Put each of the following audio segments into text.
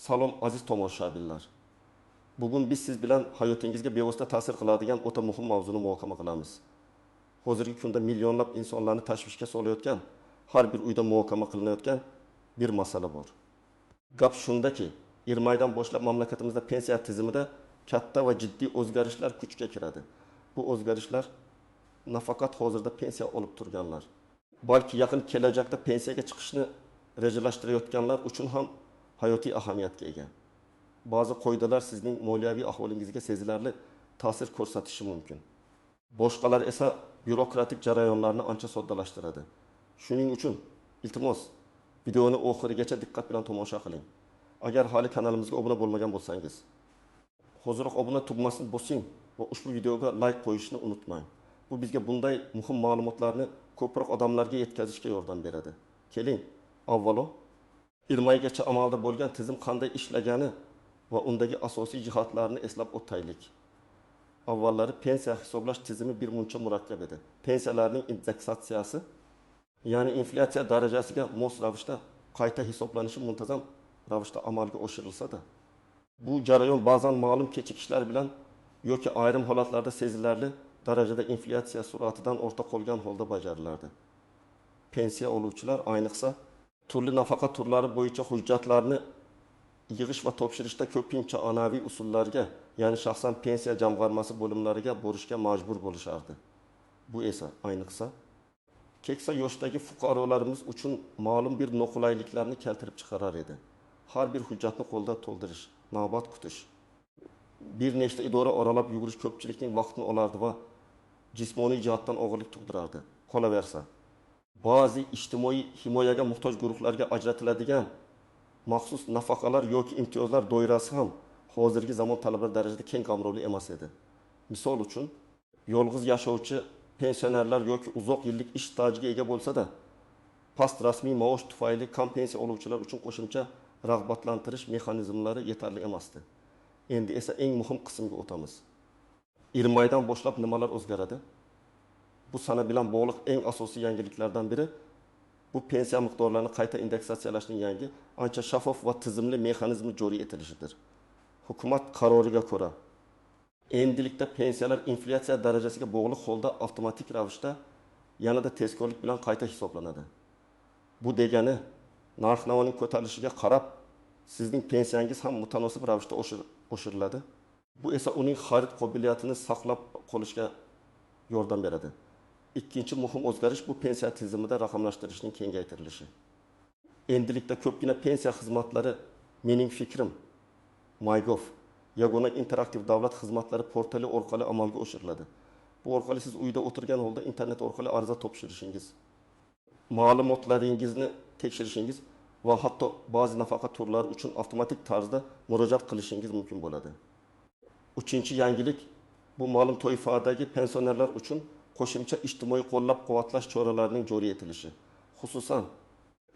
Salom, aziz tomoshabinlar. Bugun biz siz bilan hayotingizga bevosita ta'sir qiladigan o'ta muhim mavzuni muhokama qilamiz. Hozirgi kunda millionlab insonlarni tashvishga solayotgan, har bir uyda muhokama qilinayotgan bir masala bor. Gap shundaki, iyirmaydan boshlab mamlakatimizda pensiya tizimida katta va jiddiy o'zgarishlar kuchga kiradi. Bu o'zgarishlar nafaqat hozirda pensiya olib turganlar, balki yaqin kelajakda pensiyaga chiqishni rejalashtirayotganlar uchun ham hayotiy ahamiyatga ega. Ba'zi qoidalar sizning moliyaviy ahvolingizga sezilarli ta'sir ko'rsatishi mumkin. Boshqalar esa byurokratik jarayonlarni ancha soddalashtiradi. Shuning uchun iltimos, videoni oxirigacha diqqat bilan tomosha qiling. Agar hali kanalimizga obuna bo'lmagan bo'lsangiz, hoziroq obuna tugmasini bosing va ushbu videoga like qo'yishni unutmang. Bu bizga bunday muhim ma'lumotlarni ko'proq odamlarga yetkazishga yordam beradi. Keling, avvalo iyirmaygacha amalda bo'lgan tizim qanday ishlagani va undagi asosiy jihatlarni eslab o'taylik. Avvallari pensiya hisoblash tizimi bir muncha murakkab edi. Pensiyalarning indeksatsiyasi, ya'ni inflyatsiya darajasiga mos ravishda qayta hisoblanishi muntazam ravishda amalga oshirilsa-da, bu jarayon ba'zan ma'lum kechikishlar bilan yoki ayrim holatlarda sezilarli darajada inflyatsiya sur'atidan ortda qolgan holda bajarilardi. Pensiya oluvchilar ayniqsa turli nafaqa turlari bo'yicha hujjatlarni yig'ish va topshirishda ko'pincha anaviy usullarga, ya'ni shaxsan pensiya jamg'armasi bo'limlariga borishga majbur bo'lishardi. Bu esa ayniqsa keksa yoshdagi fuqarolarimiz uchun ma'lum bir noqulayliklarni keltirib chiqarar edi. Har bir hujjatni qo'lda to'ldirish, navbat kutish, bir nechta idora oralab yugurish ko'pchilikning vaqtini olardi va jismoniy jihatdan og'irlik tug'dirardi. Qolaversa, ba'zi ijtimoiy himoyaga muhtoj guruhlarga ajratiladigan maxsus nafaqalar yoki imtiyozlar doirasi ham hozirgi zamon talablari darajasida keng qamrovli emas edi. Misol uchun, yolg'iz yashovchi pensionerlar yoki uzoq yillik ish stajiga ega bo'lsa-da, past rasmiy maosh tufayli kam pensiya oluvchilar uchun qo'shimcha rag'batlantirish mexanizmlari yetarli emasdi. Endi esa eng muhim qismga o'tamiz. Iyirmaydan boshlab nimalar o'zgaradi? Bu sana bilan bog'liq eng asosiy yangiliklardan biri bu pensiya miqdorlarini qayta indeksatsiyalashning yangi, ancha shaffof va tizimli mexanizmi joriy etilishidir. Hukumat qaroriga ko'ra, endilikda pensiyalar inflyatsiya darajasiga bog'liq holda avtomatik ravishda yanada tezkorlik bilan qayta hisoblanadi. Bu degani, narx-navoning ko'tarilishiga qarab sizning pensiyangiz ham mutanosib ravishda oshiriladi. Bu esa uning xarid qobiliyatini saqlab qolishga yordam beradi. Ikkinchi muhim o'zgarish bu pensiya tizimida raqamlashtirishning kengaytirilishi. Endilikda ko'pgina pensiya xizmatlari Mening fikrim, MyGov yagona interaktiv davlat xizmatlari portali orqali amalga oshiriladi. Bu orqali siz uyda o'tirgan holda internet orqali ariza topshirishingiz, ma'lumotlaringizni tekshirishingiz va hatto ba'zi nafaqa turlari uchun avtomatik tarzda murojaat qilishingiz mumkin bo'ladi. Uchinchi yangilik bu ma'lum toifadagi pensionerlar uchun qo'shimcha ijtimoiy qo'llab-quvvatlash choralarining joriy etilishi. Xususan,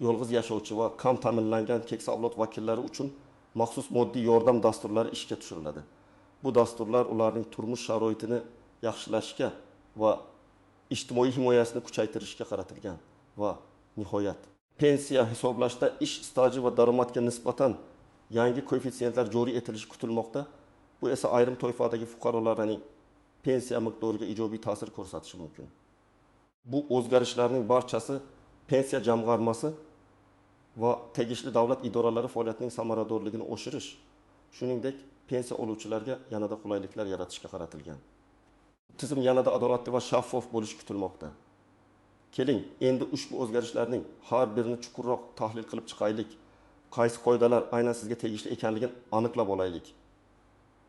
yolg'iz yashovchi va kam ta'minlangan keksa avlod vakillari uchun maxsus moddiy yordam dasturlari ishga tushiriladi. Bu dasturlar ularning turmush sharoitini yaxshilashga va ijtimoiy himoyasini kuchaytirishga qaratilgan va nihoyat pensiya hisoblashda ish staji va daromadga nisbatan yangi koeffitsiyentlar joriy etilishi kutilmoqda. Bu esa ayrim toifadagi fuqarolarning pensiya miqdoriga ijobiy ta'sir ko'rsatishi mumkin. Bu o'zgarishlarning barchasi pensiya jamg'armasi va tegishli davlat idoralari faoliyatining samaradorligini oshirish, shuningdek pensiya oluvchilarga yanada qulayliklar yaratishga qaratilgan. Tizim yanada adolatli va shaffof bo'lishi kutilmoqda. Keling, endi ushbu o'zgarishlarning har birini chuqurroq tahlil qilib chiqaylik. Qaysi qoidalar aynan sizga tegishli ekanligini aniqlab olaylik.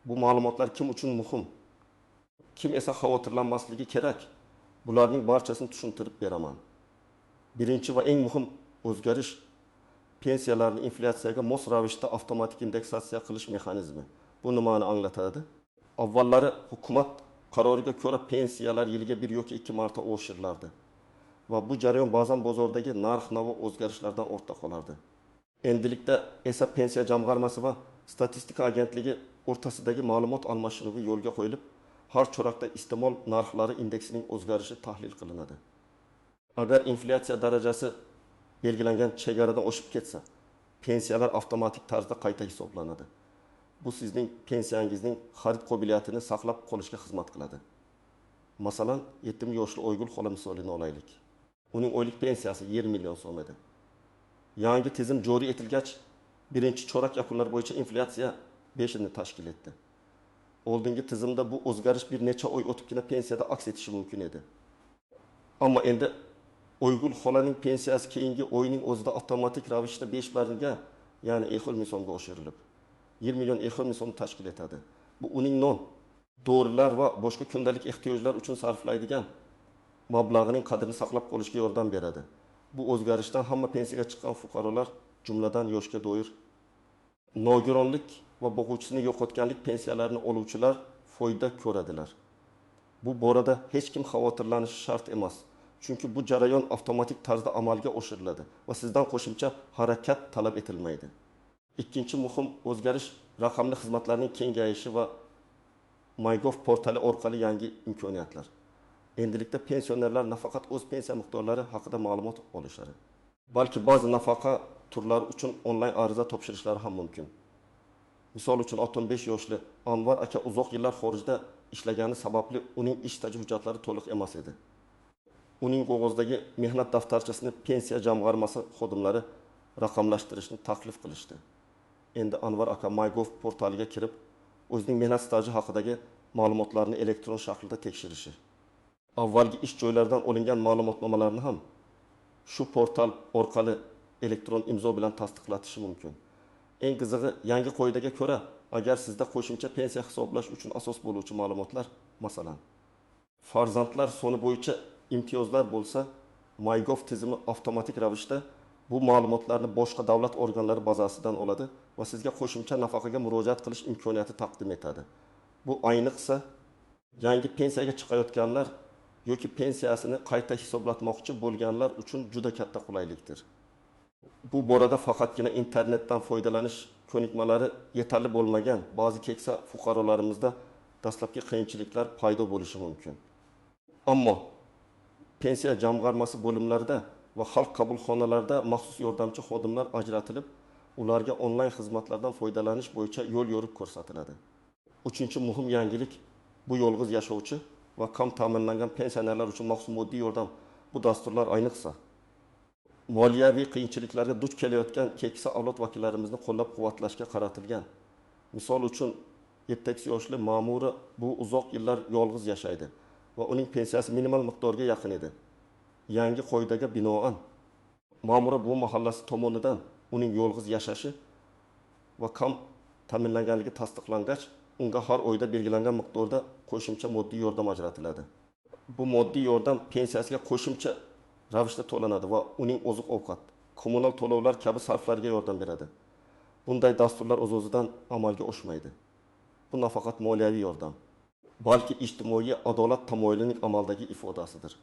Bu ma'lumotlar kim uchun muhim? Kim esa xavotirlanmasligi kerak? Bularning barchasini tushuntirib beraman. Birinchi va eng muhim o'zgarish pensiyalarni inflyatsiyaga mos ravishda avtomatik indeksatsiya qilish mexanizmi. Bu nimani anglatadi? Avvallari hukumat qaroriga ko'ra pensiyalar yiliga 1 yoki 2 marta oshirilardi va bu jarayon ba'zan bozordagi narx-navo o'zgarishlardan ortda qolardi. Endilikda esa pensiya jamg'armasi va statistika agentligi o'rtasidagi ma'lumot almashinuvi yo'lga qo'yilib, har chorakda iste'mol narxlari indeksining o'zgarishi tahlil qilinadi. Agar inflyatsiya darajasi belgilangan chegaradan oshib ketsa, pensiyalar avtomatik tarzda qayta hisoblanadi. Bu sizning pensiyangizning xarid qobiliyatini saqlab qolishga xizmat qiladi. Masalan, 70 yoshli Oygul xola misolini olaylik. Uning oylik pensiyasi 20 million so'm edi. Yangi tizim joriy etilgach, birinchi chorak yakunlar bo'yicha inflyatsiya 5ni tashkil etdi. Oldingi tizimda bu o'zgarish bir necha oy o'tibgina pensiyada aks etishi mumkin edi. Ammo endi Oygul xolaning pensiyasi keyingi oyning o'zida avtomatik ravishda 5 barimga, ya'ni 2 ming so'mga oshirilib, 1 million 2 ming so'm tashkil etadi. Bu uning non, dorilar va boshqa kundalik ehtiyojlar uchun sarflaydigan mablag'ining qadrini saqlab qolishga yordam beradi. Bu o'zgarishdan hamma pensiyaga chiqqan fuqarolar, jumladan yoshga doir nogironlik va boquvchisini yo'qotganlik pensiyalarini oluvchilar foyda ko'radilar. Bu borada hech kim xavotirlanishi shart emas. Chunki bu jarayon avtomatik tarzda amalga oshiriladi va sizdan qo'shimcha harakat talab etilmaydi. Ikkinchi muhim o'zgarish raqamli xizmatlarning kengayishi va MyGov portali orqali yangi imkoniyatlar. Endilikda pensionerlar nafaqat o'z pensiya miqdorlari haqida ma'lumot olishlari, balki ba'zi nafaqa turlari uchun onlayn ariza topshirishlari ham mumkin. Misol uchun 65 yoshli Anvar aka uzoq yillar xorijda ishlagani sababli uning ish staji hujjatlari to'liq emas edi. Uning qog'ozdagi mehnat daftarchasini pensiya jamg'armasi xodimlari raqamlashtirishni taklif qilishdi. Endi Anvar aka MyGov portaliga kirib, o'zining mehnat staji haqidagi ma'lumotlarni elektron shaklda tekshirishi, avvalgi ish joylaridan olingan ma'lumotnomalarni ham shu portal orqali elektron imzo bilan tasdiqlatishi mumkin. Eng qizig'i, yangi qoidaga ko'ra, agar sizda qo'shimcha pensiya hisoblash uchun asos bo'luvchi ma'lumotlar, masalan, farzandlar soni bo'yicha imtiyozlar bo'lsa, MyGov tizimi avtomatik ravishda bu ma'lumotlarni boshqa davlat organlari bazasidan oladi va sizga qo'shimcha nafaqaga murojaat qilish imkoniyati taqdim etadi. Bu ayniqsa yangi pensiyaga chiqayotganlar yoki pensiyasini qayta hisoblatmoqchi bo'lganlar uchun juda katta qulaylikdir. Bu borada faqatgina internetdan foydalanish ko'nikmalari yetarli bo'lmagan ba'zi keksa fuqarolarimizda dastlabki qiyinchiliklar paydo bo'lishi mumkin. Ammo pensiya jamg'armasi bo'limlarida va xalq qabulxonalarida maxsus yordamchi xodimlar ajratilib, ularga onlayn xizmatlardan foydalanish bo'yicha yo'l yo'riq ko'rsatiladi. Uchinchi muhim yangilik bu yolg'iz yashovchi va kam ta'minlangan pensionerlar uchun maxsus moddiy yordam. Bu dasturlar ayniqsa moliyaviy qiyinchiliklarga duch kelayotgan keksa avlod vakillarimizni qo'llab-quvvatlashga qaratilgan. Misol uchun 78 yoshli Ma'mura bu uzoq yillar yolg'iz yashaydi va uning pensiyasi minimal miqdorga yaqin edi. Yangi qoidaga binoan Ma'mura bu mahallasi tomonidan uning yolg'iz yashashi va kam ta'minlanganligi tasdiqlangach, unga har oyda belgilangan miqdorda qo'shimcha moddiy yordam ajratiladi. Bu moddiy yordam pensiyasiga qo'shimcha ravishda to'lanadi va uning oziq-ovqat, kommunal to'lovlar kabi sarflarga yordam beradi. Bunday dasturlar o'z-o'zidan amalga oshmaydi. Bu nafaqat moliyaviy yordam, balki ijtimoiy adolat tamoyilining amaldagi ifodasidir.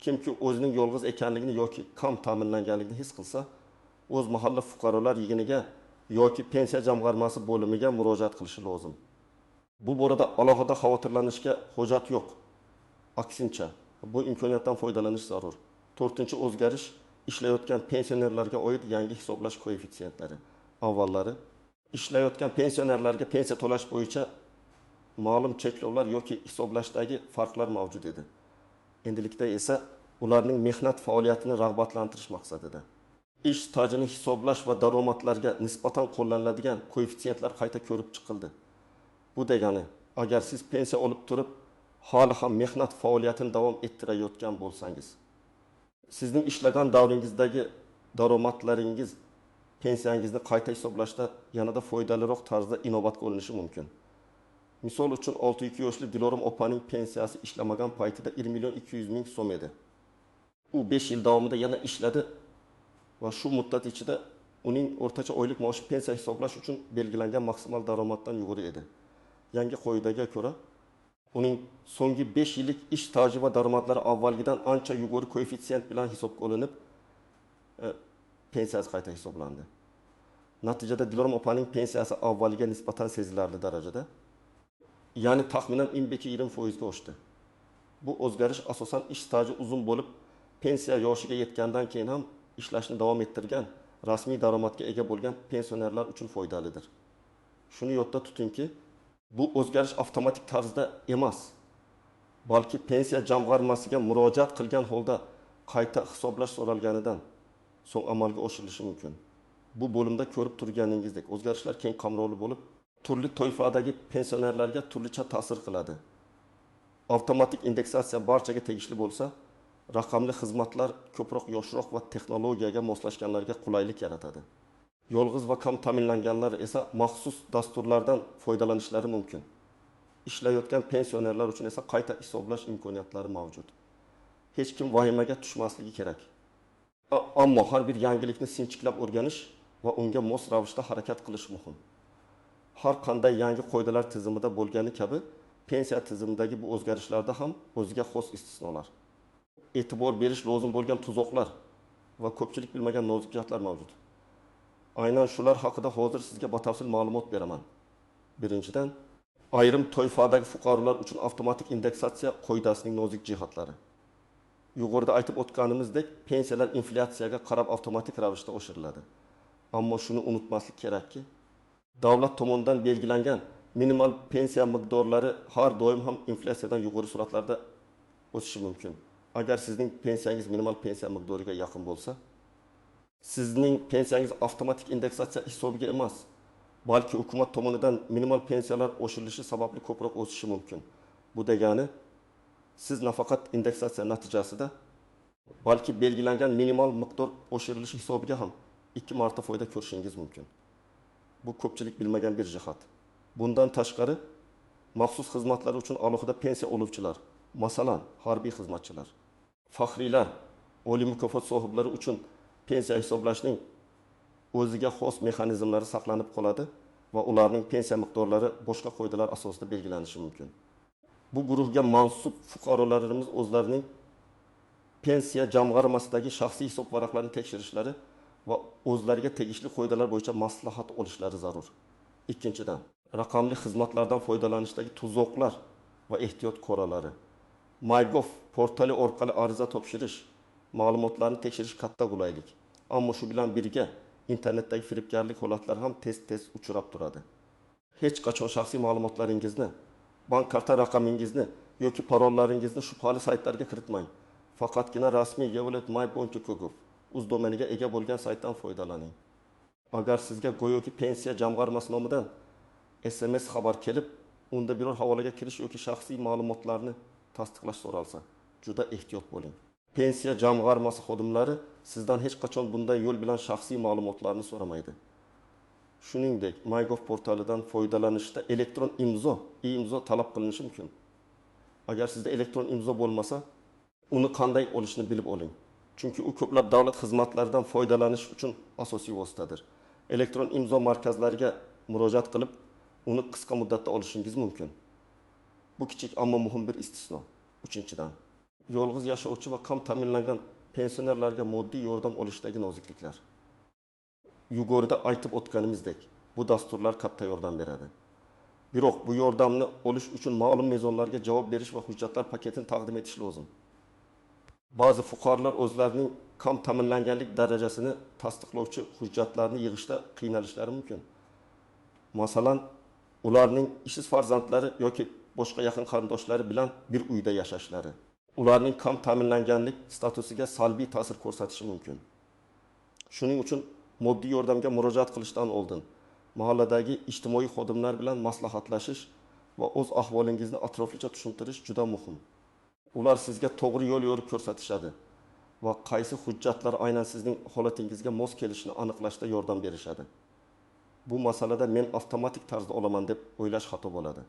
Kimki o'zining yolg'iz ekanligini yoki kam ta'minlanganligini his qilsa, o'z mahalla fuqarolar yig'iniga yoki pensiya jamg'armasi bo'limiga murojaat qilishi lozim. Bu borada alohida xavotirlanishga hojat yo'q. Aksincha, bu imkoniyatdan foydalanish zarur. To'rtinchi o'zgarish ishlayotgan pensionerlarga oid yangi hisoblash koeffitsiyентлari. Avvallari ishlayotgan pensionerlarga pensiya to'lash bo'yicha ma'lum cheklovlar yoki hisoblashdagi farqlar mavjud edi. Endilikda esa ularning mehnat faoliyatini rag'batlantirish maqsadida ish stajini hisoblash va daromadlarga nisbatan qo'llaniladigan koeffitsiyentlar qayta ko'rib chiqildi. Bu degani, agar siz pensiya olib turib, hali ham mehnat faoliyatini davom ettirayotgan bo'lsangiz, sizning ishlagan davringizdagi daromadlaringiz pensiyangizni qayta hisoblashda yanada foydaliroq tarzda inobatga olinishi mumkin. Misol uchun 62 yoshli Dilorom opaning pensiyasi ishlamagan paytida 1 million 200 ming so'm edi. U 5 yil davomida yana ishladi va shu muddat ichida uning o'rtacha oylik maoshi pensiya hisoblash uchun belgilangan maksimal daromaddan yuqori edi. Yangi qoidaga ko'ra, uning so'nggi 5 yillik ish staji va daromadlari avvalgidan ancha yuqori koeffitsient bilan hisobga olinib, pensiyasi qayta hisoblandi. Natijada Dilorom opaning pensiyasi avvalgiga nisbatan sezilarli darajada, ya'ni taxminan 22,5% ga oshdi. Bu o'zgarish asosan ish staji uzun bo'lib, pensiya yoshiga yetgandan keyin ham ishlashni davom ettirgan rasmiy daromadga ega bo'lgan pensionerlar uchun foydalidir. Shuni yodda tutingki, bu o'zgarish avtomatik tarzda emas, balki pensiya jamg'armasiga murojaat qilgan holda qayta hisoblash so'ralganidan so'ng amalga oshirilishi mumkin. Bu bo'limda ko'rib turganingizdek, o'zgarishlar keng qamrovli bo'lib, turli toifadagi pensionerlarga turlicha ta'sir qiladi. Avtomatik indeksatsiya barchaga tegishli bo'lsa, raqamli xizmatlar ko'proq yoshroq va texnologiyaga moslashganlarga qulaylik yaratadi. Yolg'iz va kam ta'minlanganlar esa maxsus dasturlardan foydalanishlari mumkin. Ishlayotgan pensionerlar uchun esa qayta hisoblash imkoniyatlari mavjud. Hech kim vahimaga tushmasligi kerak. Ammo har bir yangilikni sinchiklab o'rganish va unga mos ravishda harakat qilish muhim. Har qanday yangi qoidalar tizimida bo'lgani kabi, pensiya tizimidagi bu o'zgarishlarda ham o'ziga xos istisnolar, e'tibor berish lozim bo'lgan tuzoqlar va ko'pchilik bilmagan nozik jihatlar mavjud. Aynan shular haqida hozir sizga batafsil ma'lumot beraman. Birinchidan, ayrim toifadagi fuqarolar uchun avtomatik indeksatsiya qoidasining nozik jihatlari. Yuqorida aytib o'tganimizdek, pensiyalar inflyatsiyaga qarab avtomatik ravishda oshiriladi. Ammo shuni unutmaslik kerakki, davlat tomonidan belgilangan minimal pensiya miqdorlari har doim ham inflyatsiyadan yuqori sur'atlarda o'sishi mumkin. Agar sizning pensiyangiz minimal pensiya miqdoriga yaqin bo'lsa, sizning pensiyangiz avtomatik indeksatsiya hisobiga emas, balki hukumat tomonidan minimal pensiyalar oshirilishi sababli ko'proq o'sishi mumkin. Bu degani, siz nafaqat indeksatsiya natijasida, balki belgilangan minimal miqdor oshirilishi hisobiga ham 2 marta foyda ko'rishingiz mumkin. Bu ko'pchilik bilmagan bir jihat. Bundan tashqari, maxsus xizmatlar uchun alohida pensiya oluvchilar, masalan, harbiy xizmatchilar, faxriylar, oliy mukofot sohiblari uchun pensiya hisoblashning o'ziga xos mexanizmlari saqlanib qoladi va ularning pensiya miqdorlari boshqa qoidalar asosida belgilanishi mumkin. Bu guruhga mansub fuqarolarimiz o'zlarining pensiya jamg'armasidagi shaxsiy hisob varaqlarini tekshirishlari va o'zlariga tegishli qoidalar bo'yicha maslahat olishlari zarur. Ikkinchidan, raqamli xizmatlardan foydalanishdagi tuzoqlar va ehtiyot choralari. MyGov portali orqali ariza topshirish, ma'lumotlarni tekshirish katta qulaylik. Ammo shu bilan birga internetdagi firibgarlik holatlari ham tez-tez uchrab turadi. Hech qachon shaxsiy ma'lumotlaringizni, bank karta raqamingizni yoki parollaringizni shubhali saytlarga kiritmang. Faqatgina rasmiy eWallet.myBanki.gov uz domeniga ega bo'lgan saytdan foydalaning. Agar sizga go'yoki pensiya jamg'armasi nomidan SMS xabar kelib, unda biror havolaga kirish yoki shaxsiy ma'lumotlarni tasdiqlash so'ralsa, juda ehtiyot bo'ling. Pensiya jamg'armasi xodimlari sizdan hech qachon bunday yo'l bilan shaxsiy ma'lumotlarni so'ramaydi. Shuningdek, MyGov portalidan foydalanishda elektron imzo, e-imzo talab qilinishi mumkin. Agar sizda elektron imzo bo'lmasa, uni qanday olishni bilib oling. Chunki u ko'plab davlat xizmatlaridan foydalanish uchun asosiy vositadir. Elektron imzo markazlariga murojaat qilib, uni qisqa muddatda olishingiz mumkin. Bu kichik ammo muhim bir istisno. Uchinchidan, yolg'iz yashovchi va kam ta'minlangan pensionerlarga moddiy yordam olishdagi nozikliklar. Yuqorida aytib o'tganimizdek, bu dasturlar katta yordam beradi. Biroq bu yordamni olish uchun ma'lum mezonlarga javob berish va hujjatlar paketini taqdim etish lozim. Ba'zi fuqarolar o'zlarining kam ta'minlanganlik darajasini tasdiqlovchi hujjatlarni yig'ishda qiynalishlari mumkin. Masalan, ularning ishsiz farzandlari yoki boshqa yaqin qarindoshlari bilan bir uyda yashashlari ularning kam ta'minlanganlik statusiga salbiy ta'sir ko'rsatishi mumkin. Shuning uchun moddiy yordamga murojaat qilishdan oldin mahalladagi ijtimoiy xodimlar bilan maslahatlashish va o'z ahvolingizni atroflicha tushuntirish juda muhim. Ular sizga to'g'ri yo'l yo'riq ko'rsatishadi va qaysi hujjatlar aynan sizning holatingizga mos kelishini aniqlashda yordam berishadi. Bu masalada men avtomatik tarzda olaman deb o'ylash xato bo'ladi.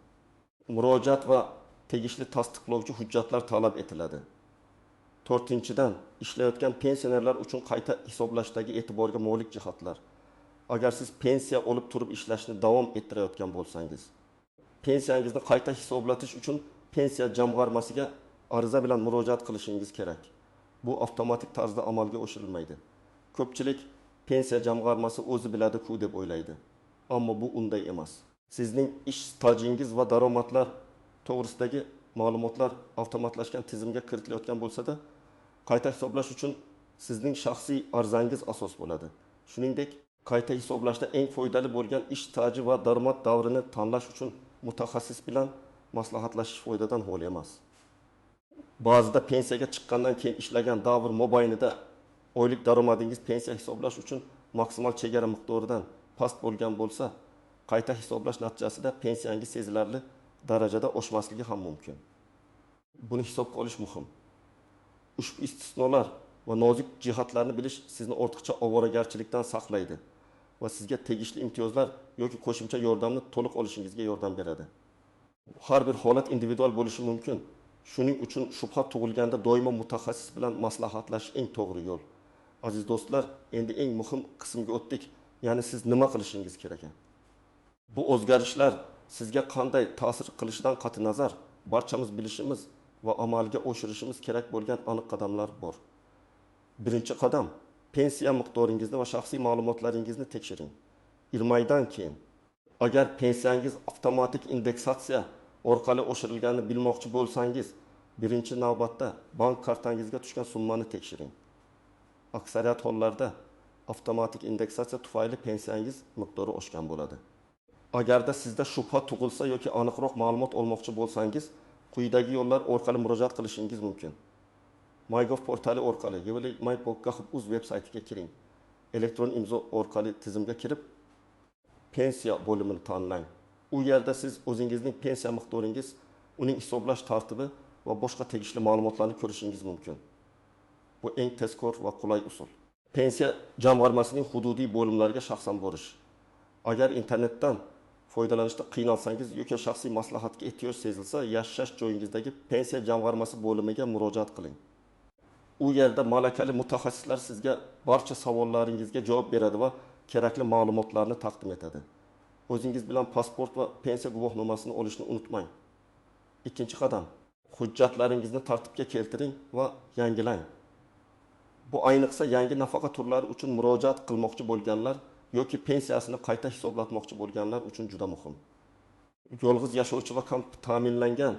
Murojaat va tegishli tasdiqlovchi hujjatlar talab etiladi. To'rtinchidan, ishlayotgan pensionerlar uchun qayta hisoblashdagi e'tiborga molik jihatlar. Agar siz pensiya olib turib ishlashni davom ettirayotgan bo'lsangiz, pensiyangizni qayta hisoblatish uchun pensiya jamg'armasiga ariza bilan murojaat qilishingiz kerak. Bu avtomatik tarzda amalga oshirilmaydi. Ko'pchilik pensiya jamg'armasi o'zi biladi-ku deb o'ylaydi. Ammo bu unday emas. Sizning ish stajingiz va daromadlar to'g'risidagi ma'lumotlar avtomatlashgan tizimga kiritilayotgan bo'lsa-da, qayta hisoblash uchun sizning shaxsiy arizangiz asos bo'ladi. Shuningdek, qayta hisoblashda eng foydali bo'lgan ish staji va daromad davrini tanlash uchun mutaxassis bilan maslahatlashish foydadan xoli emas. Ba'zida pensiyaga chiqqandan keyin ishlagan davr mobaynida oylik daromadingiz pensiya hisoblash uchun maksimal chegara miqdoridan past bo'lgan bo'lsa, qayta hisoblash natijasida pensiyangiz sezilarli darajada oshmasligi ham mumkin. Buni hisobga olish muhim. Ushbu istisnolar va nozik jihatlarni bilish sizni ortiqcha ovoragarchilikdan saqlaydi va sizga tegishli imtiyozlar yoki qo'shimcha yordamni to'liq olishingizga yordam beradi. Har bir holat individual bo'lishi mumkin. Shuning uchun shubha tug'ilganda doimo mutaxassis bilan maslahatlashish eng to'g'ri yo'l. Aziz do'stlar, endi eng muhim qismga o'tdik. Ya'ni siz nima qilishingiz kerak? Bu o'zgarishlar sizga qanday ta'sir qilishidan qat'i nazar, barchamiz bilishimiz va amalga oshirishimiz kerak bo'lgan aniq qadamlar bor. Birinchi qadam, pensiya miqdoringizni va shaxsiy ma'lumotlaringizni tekshiring. Irmaydan keyin agar pensiyangiz avtomatik indeksatsiya orqali oshirilganini bilmoqchi bo'lsangiz, birinchi navbatda bank kartangizga tushgan summani tekshiring. Aksariyat hollarda avtomatik indeksatsiya tufayli pensiyangiz miqdori oshgan bo'ladi. Agarda sizda shubha tug'ilsa yoki aniqroq ma'lumot olmoqchi bo'lsangiz, quyidagi yo'llar orqali murojaat qilishingiz mumkin. MyGov portali orqali my.gov.uz veb saytiga kiring. Elektron imzo orqali tizimga kirib, pensiya bo'limini tanlang. U yerda siz o'zingizning pensiya miqdoringiz, uning hisoblash tartibi va boshqa tegishli ma'lumotlarni ko'rishingiz mumkin. Bu eng tezkor va qulay usul. Pensiya jamg'armasining hududiy bo'limlariga shaxsan borish. Agar internetdan foydalanishda qiynalsangiz yoki shaxsiy maslahatga ehtiyoj sezilsa, yashash joyingizdagi pensiya jamg'armasi bo'limiga murojaat qiling. U yerda malakali mutaxassislar sizga barcha savollaringizga javob beradi va kerakli ma'lumotlarni taqdim etadi. O'zingiz bilan pasport va pensiya guvohnomasini olishni unutmang. Ikkinchi qadam, hujjatlaringizni tartibga keltiring va yangilang. Bu ayniqsa yangi nafaqa turlari uchun murojaat qilmoqchi bo'lganlar yoki pensiyasini qayta hisoblatmoqchi bo'lganlar uchun juda muhim. Yolg'iz yashovchi va kam ta'minlangan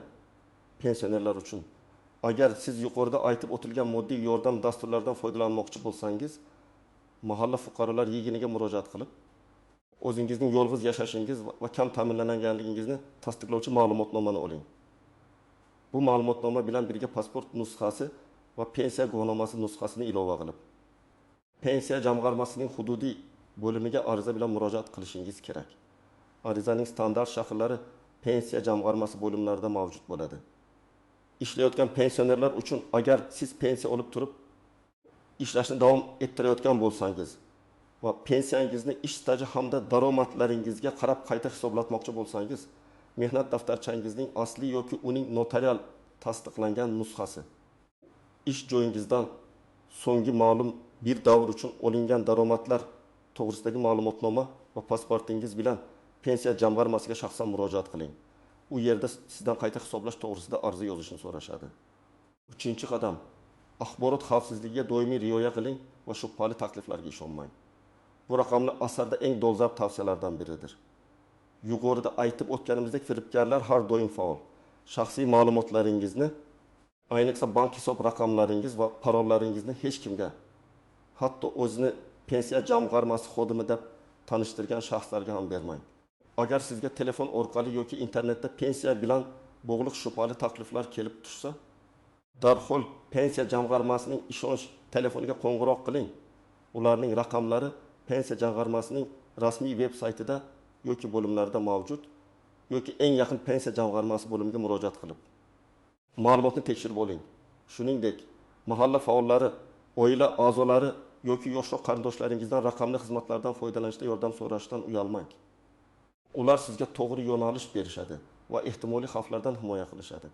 pensionerlar uchun agar siz yuqorida aytib o'tilgan moddiy yordam dasturlaridan foydalanmoqchi bo'lsangiz, mahalla fuqarolar yig'iniga murojaat qilib, o'zingizning yolg'iz yashashingiz va kam ta'minlanganligingizni tasdiqlovchi ma'lumotnomani oling. Bu ma'lumotnoma bilan birga pasport nusxasi va pensiya guvohnomasi nusxasini ilova qilib, pensiya jamg'armasining hududiy bo'limiga ariza bilan murojaat qilishingiz kerak. Arizaning standart shakllari pensiya jamg'armasi bo'limlarida mavjud bo'ladi. Ishlayotgan pensionerlar uchun agar siz pensiya olib turib ishlashni davom ettirayotgan bo'lsangiz va pensiyangizni ish staji hamda daromadlaringizga qarab qayta hisoblatmoqchi bo'lsangiz, mehnat daftarchangizning asli yoki uning notarial tasdiqlangan nusxasi, ish joyingizdan so'nggi ma'lum bir davr uchun olingan daromadlar to'g'risidagi ma'lumotnoma va pasportingiz bilan pensiya jamg'armasiga shaxsan murojaat qiling. U yerda sizdan qayta hisoblash to'g'risida ariza yozishni so'rashadi. Uchinchi qadam, axborot xavfsizligiga doimiy rioya qiling va shubhali takliflarga ishonmang. Bu raqamli asarda eng dolzarb tavsiyalardan biridir. Yuqorida aytib o'tganimizdek, firibgarlar har doim faol. Shaxsiy ma'lumotlaringizni, ayniqsa bank hisob raqamlaringiz va parollaringizni hech kimga, hatto o'zini pensiya jamg'armasi xodimi deb tanishtirgan shaxslarga ham bermang. Agar sizga telefon orqali yoki internetda pensiya bilan bog'liq shubhali takliflar kelib tushsa, darhol pensiya jamg'armasining ishonch telefoniga qo'ng'iroq qiling. Ularning raqamlari pensiya jamg'armasining rasmiy veb saytida yoki bo'limlarida mavjud yoki eng yaqin pensiya jamg'armasi bo'limiga murojaat qilib ma'lumotni tekshirib oling. Shuningdek, mahalla faollari, oila a'zolari yoki yoshroq qarindoshlaringizdan raqamli xizmatlardan foydalanishda yordam so'rashdan uyalmang. Ular sizga to'g'ri yo'nalish berishadi va ehtimoliy xavflardan himoya qilishadi.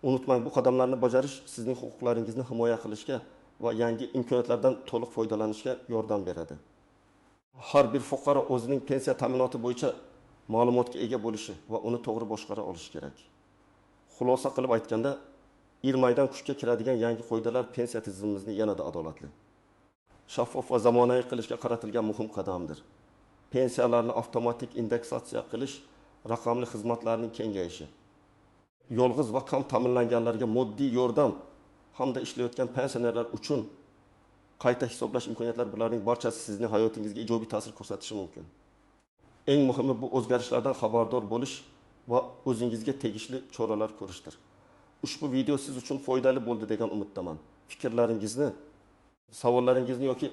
Unutmang, bu qadamlarni bajarish sizning huquqlaringizni himoya qilishga va yangi imkoniyatlardan to'liq foydalanishga yordam beradi. Har bir fuqaro o'zining pensiya ta'minoti bo'yicha ma'lumotga ega bo'lishi va uni to'g'ri boshqara olishi kerak. Xulosa qilib aytganda, iyirmaydan kuchga kiradigan yangi qoidalar pensiya tizimimizni yanada adolatli, shaffof va zamonaviy qilishga qaratilgan muhim qadamdir. Pensiyalarni avtomatik indeksatsiya qilish, raqamli xizmatlarning kengayishi, yolg'iz va kam ta'minlanganlarga moddiy yordam hamda ishlayotgan pensionerlar uchun Qayta hisoblash imkoniyatlari, bularning barchasi sizning hayotingizga ijobiy ta'sir ko'rsatishi mumkin. Eng muhimi, bu o'zgarishlardan xabardor bo'lish va o'zingizga tegishli choralar ko'rishdir. Ushbu video siz uchun foydali bo'ldi degan umiddaman. Fikrlaringizni, savollaringizni yoki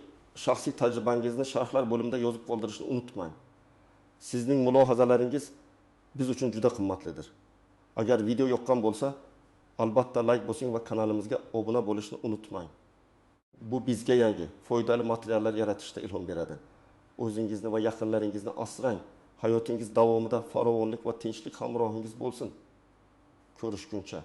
shaxsiy tajribangizni sharhlar bo'limida yozib qoldirishni unutmang. Sizning mulohazalaringiz biz uchun juda qimmatlidir. Agar video yoqqan bo'lsa, albatta layk bosing va kanalimizga obuna bo'lishni unutmang. Bu bizga yangi, foydali materiallar yaratishda ilhom beradi. O'zingizni va yaqinlaringizni asrang. Hayotingiz davomida farovonlik va tinchlik hamrohingiz bo'lsin. Ko'rishguncha.